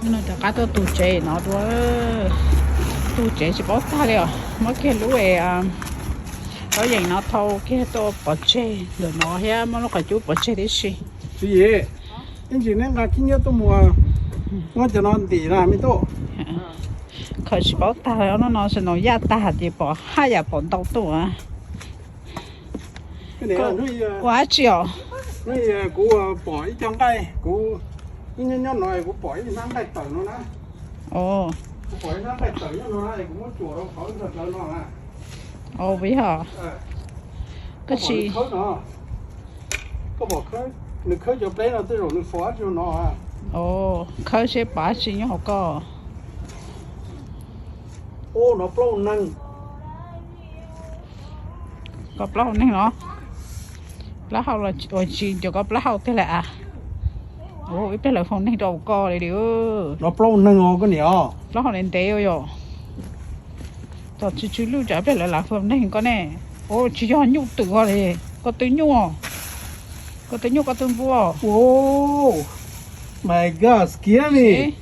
Hnub no rov qab tuaj tu tsev no dua, tu tsev tsis paub tag li os. Muab kiag lub, lub yeem no thau kiag tuaj pov tseg ntawm no thiab muab lub qhov cub pov tseg tib si. Tsis yim, ib ntsis neb nqa khib nyiab tuaj mus muab cov no ntim na me tub. Khaws tsis paub tag li, ob hnub no snow yaj tag ces pom haj yam pom ntau tuaj. Ua dab tsi os? Kuv pom ib co nqaij, kuv nyob nyob no kuv pom ib hnab nqaij tawm no na. Kuv pom ib hnab nqaij tawm nyob no na, kuv muab tsuam rau qhov ntawd no na. Ua yog koj tsis, koj pom nws khawb cov pleb no tej zaum nws faus dab tsi no. Khawb seb pom dab tsi nyob hauv koj. Ub, no plaub hau neeg. Koj plaub hau neeg los? Plaub hau los ua tsis cov koj plaub hau tiag lawm a. Ub, ib pliag lawv faus neeg rau koj li li. No plaub hau neeg os koj niam. Plaub hau ntev ntev yom. Tom tsw tsw lwj tsam ib pliag lawv lam faus neeg koj ne. Ub, tsis yog nyuj twm os li. Koj twb nyuj, koj twb nyuj koj twb npua. Oh my God, scary.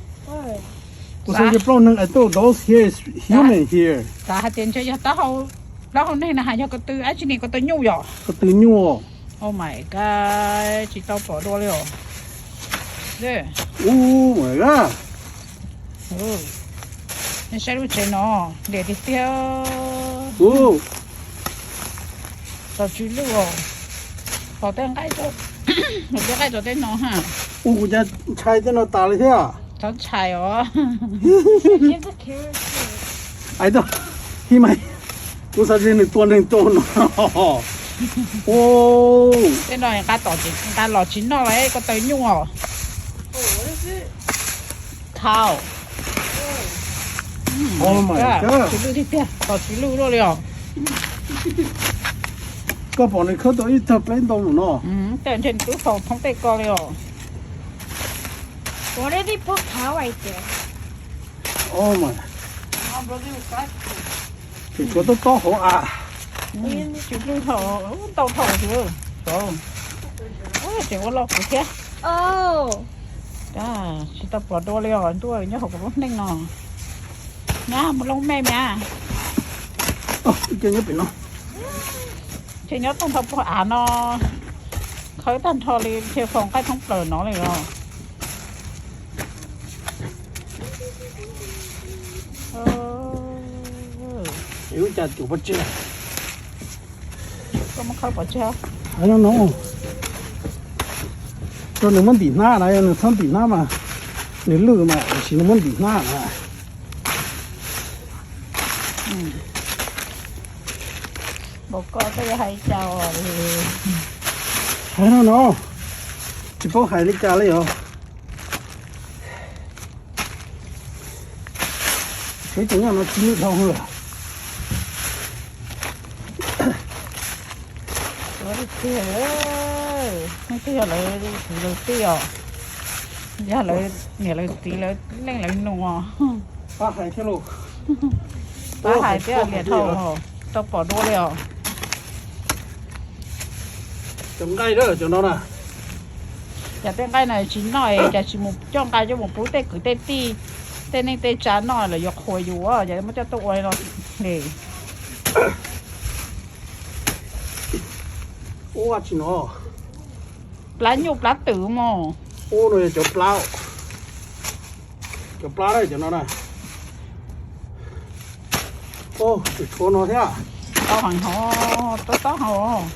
Kuv xav tias plaub hau neeg, I thought those here is human here. Xav hais tias ntshe yog taub hau, plaub hau neeg no has yog ko tw dab tsi ne, ko tw nyuj yom? Ko tw nyuj. Oh my God, tsis tau pom dua li os. Oh my God. Nej saib lub tsev no, liam tiag tiag. Tom tsw lwj os. Pom tej nqaij, tej nqaij rau tej no ha. Ua kuv cas ntshai tej no tas li thiab. Txhob ntshai os. Ai, hi mas, kuv xav tias nws tua neeg rau no. Tej no nqa tom, nqa los tsis noj los ko taw nyuj os. Cow. Oh my God. Tsw lwj tiag tiag, tom tsw lwj luaj li os. Koj pom nws khawb tau ib tag pleb ntau lawm no. Tej ntshe nws twb faus thoob tej ko li os. What are they put cow right there? Oh my. Ces kuv tob tob hauv a. Tsw lwj thaum, ntau thaum xwb. Tseem ua loj kuv thiab. Tsis tau pom dua li os, ntuj nyob hauv kuv lub neej no. Nyab mus loo mej miab. Ntshe nyob tag nrho puag av no, khawb tag nrho li ntshe faus nqaij thoob plaws no li os. Ub, cas cuam pov tseg. Koj muab khawb pov tseg. Rau nws muab ntim hnab na, yog nws txhob ntim hnab mas nws lwj mas, tiam sis nws muab ntim hnab na. Npaum koj koj yuav hais cas? Hais no no, tsis paub hais li cas li os. Ib tug nyuj no tsis lwj dhau lawm. Ua li tiag, nej twb yog lawv kwv lawv tij os, yog lawv niam lawv txiv lawv leej lawv nus os. Pab hais thiab los, pab hais thiab, liam dhau, tau pom dua li os. Cov nqaij, cov no na, cas tej nqaij no tsis noj, cas tsis mus coj nqa coj mus pub tej kwv tej tij, tej neej tej tsa noj lawv yuav qhuas yus, cas muab coj tuaj ua li no li. Ua tsis no, plab nyuj plab twm mog. Ub, no yog cov plab, cov plab na, cov no na. Ub, tshuav no thiab. Tau heev hov, tob tob hov.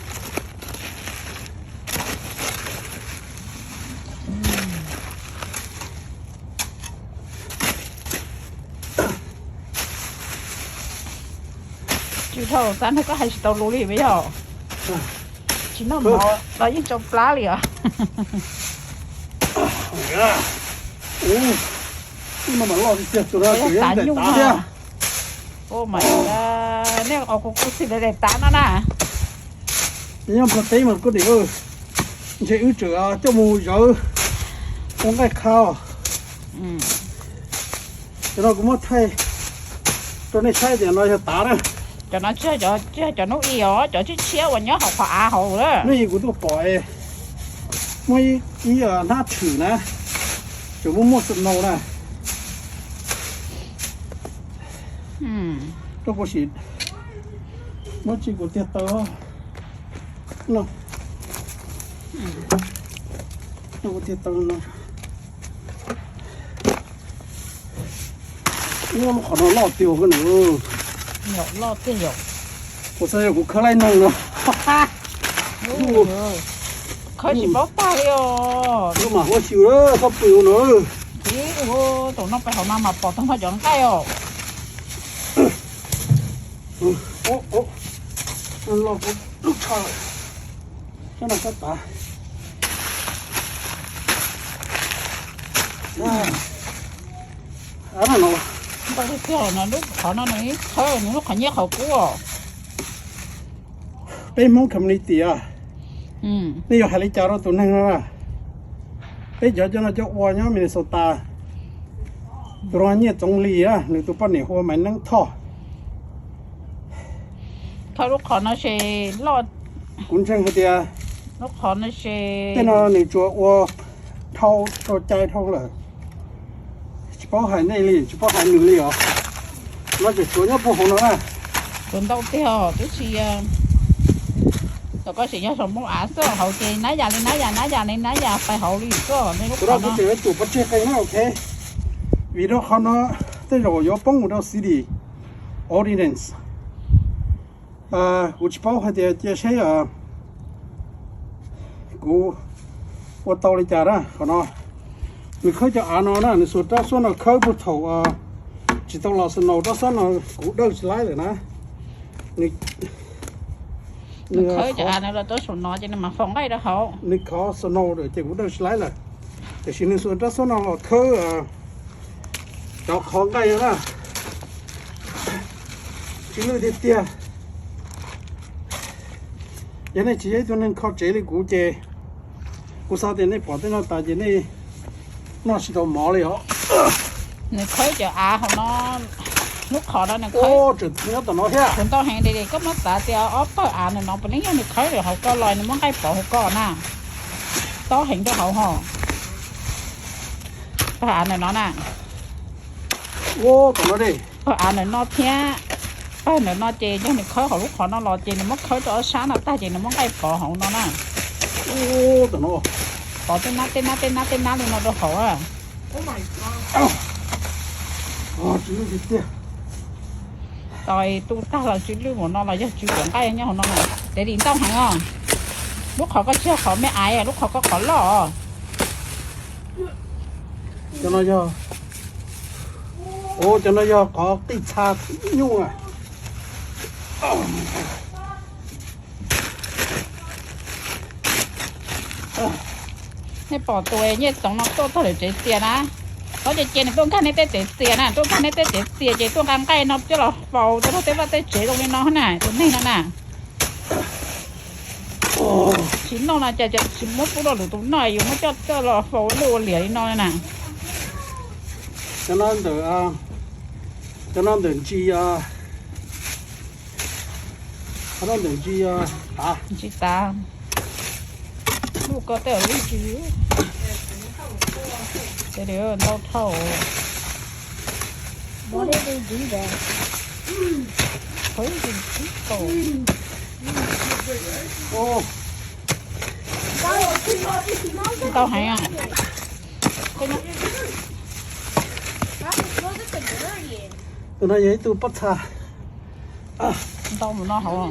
Tsw dhau, xav nrog koj hais tsis tau lus li me yog. Tsis noj mov los yeej tsau plab li os. Ub, no mas loj tiag tiag, tus no yog tav nyuj thiab. Oh my God, nej os, kuv kuv xim daim tav no na. Nyob Nplog teb mas koj niam, ntshe wb tseem coj mus zawv ua nqaij khav. Cov no kuv muab thaij rau nej saib tias no yog tav na. Cov no tsis yog cov nub i os, cov tshiab tshiab uas nyob hauv qhov av hauv na. Nub i kuv tuaj pom muaj ib hnab tshwm na. Cov muaj muaj snow na. Rau kuv sim muab tsis kuv tiag tau no. Kuv tiag tau no. Ua lub qhov no loj tiag koj nws. Yog loj tiag yom. Kuv xav yog kuv khawb laij noog no. Khawb tsis paub tag li os. Lub mam huab xyw lawm, txhob pw ua no. Ib ua tus no pais hauv no mas pom tag nrho cov nqaij os. Lub tsho lawm. Sab no sab tav. Ntau tiag tiag no, lub qhov no nws ib khawb nws lub qhov nyiaj qhov kub os. Peb Hmoob community a, nej yuav hais li cas rau tus neeg no na? Peb cov cov no cov ua nyob Minnesota, tus no Nyiaj Txoov Lis a, nws tus poj niam hu ua Maiv Neeb Thoj. Khawb lub qhov no ces loj. Kuv ntseeg hais tias lub qhov no ces tej no nws tsuas ua dhau rau cai dhau lawm. Tsis paub hais nej li, tsis paub hais nws li os. No tseem tshuav nyob puag hauv no na. Tshuav ntau tiag os, twb tsis. Tom koj sim yog saum npoo av xwb, hauv ces nab yam li nab yam, nab yam li nab yam pais hauv li xwb. Kuv rau kuv tseem yuav tsum pov tseg qe na, ok. Vim rau qhov no tej zaum yuav poob mus rau city ordinance. Kuv tsis paub hais tias cia seb kuv ua tau li cas na. Qhov no nws khawb cov av no na, nws xuas rab suab no khawb puag thaum tsis tau los snow, rab suab no kuv dawj tsis laib lawm na. Nws khawb cov av no los rau saum no ces nws mas faus nqaij rau hauv. Nws khov snow lawm ces kuv dawj tsis laib lawm. Tiam sis nws xuas rab suab no los khawb cov qhov nqaij no na. Tsw lwj tiag tiag. Yog nej tsis yog ib tug neeg kho tsev li kuv ces kuv xav tias nej pom tej no tas ces nej noj tsis tau mov li os. Nws khawb cov av hauv no, lub qhov no nws khawb. Tseem nyob tom no thiab. Kuv ntau heev li, koj muab xav tias ob pawg av ntawm no puav leej yog nws khawb hauv ko los nws muab nqaij pov hauv ko na. Tob heev rau hauv ho. Pawg av ntawm no na. Ua tom no de. Pawg av ntawm no thiab. Pawg ntawm no ces yog nws khawb hauv lub qhov no los ces nws muab khawb rau ob sab no tag ces nws muab nqaij pov hauv no na. Ua tom no. Pov tej nab tej nab tej nab tej nab li no rau hauv. Tsw lwj tiag tiag. Tos tu tag los tsw lwj mus no los yog tsw cov nqaij nyob hauv no na. Tev dim ntau heev os. Lub qhov koj tsis yog qhov me aiv, lub qhov koj qhov loj os. Cov no yog, cov no yog qhov qij txha nyuj a. Nej pom tus Nyiaj Txoov no tuaj txog lawv tsev txias na, txhob cia cia nws tuaj nkag nej tej tsev txias na, tuaj nkag nej tej tsev txias ces tuaj nqa nqaij no coj los faus rau tej vaj tej tsev zoo li no na, tus neeg no na. Tsis noj no cas tsis muab pub rau lwm tus noj, yuav muab coj coj los faus luj ua liam li no na. Cov no ntawm, cov no ntawm ntsis, cov no ntawm ntsis tav. Ntsis tav. Lub ko tej lub ntsis. Ntau dhau. Ntau heev. Tus no yog ib tug pob txha. Ntau mus no hauv.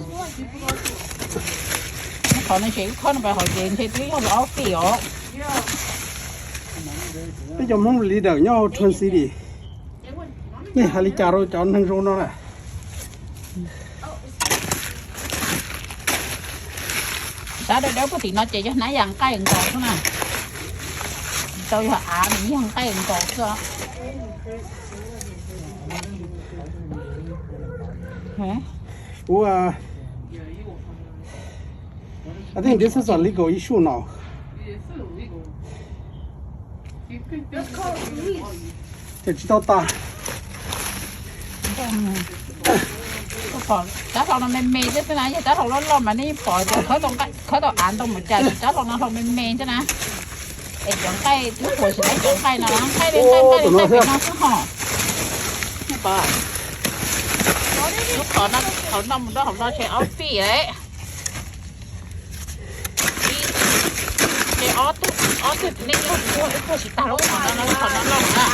Qhov no ces wb khawb no pais hauv ces ntshe twb yog ob feet os. Peb cov Hmoob leader nyob Twin City, nej hais li cas rau cov neeg zoo no na? Sab dawb dawb puag tim no ces yog hnab yas nqaij nkaus xwb na. Tsis tau yog av, nws yog nqaij nkaus xwb. Kuv, I think this is a legal issue now. Ces tsis tau tas. Rab hlau no me me thiab xwb na, yog rab hlau loj loj mas nej pom tias khawb tau av ntau mus cas, rab hlau no hlau me me thiab na. Es cov nqaij twb puas tsis tau cov nqaij no, nqaij li nqaij, nqaij li nqaij pem no xwb ho. Lub qhov no, qhov no mus rau hauv no ces ob fij lawm. Ces ob tug, ob tug nej yog ib tug tsis tag lub qhov no, lub qhov no loj na.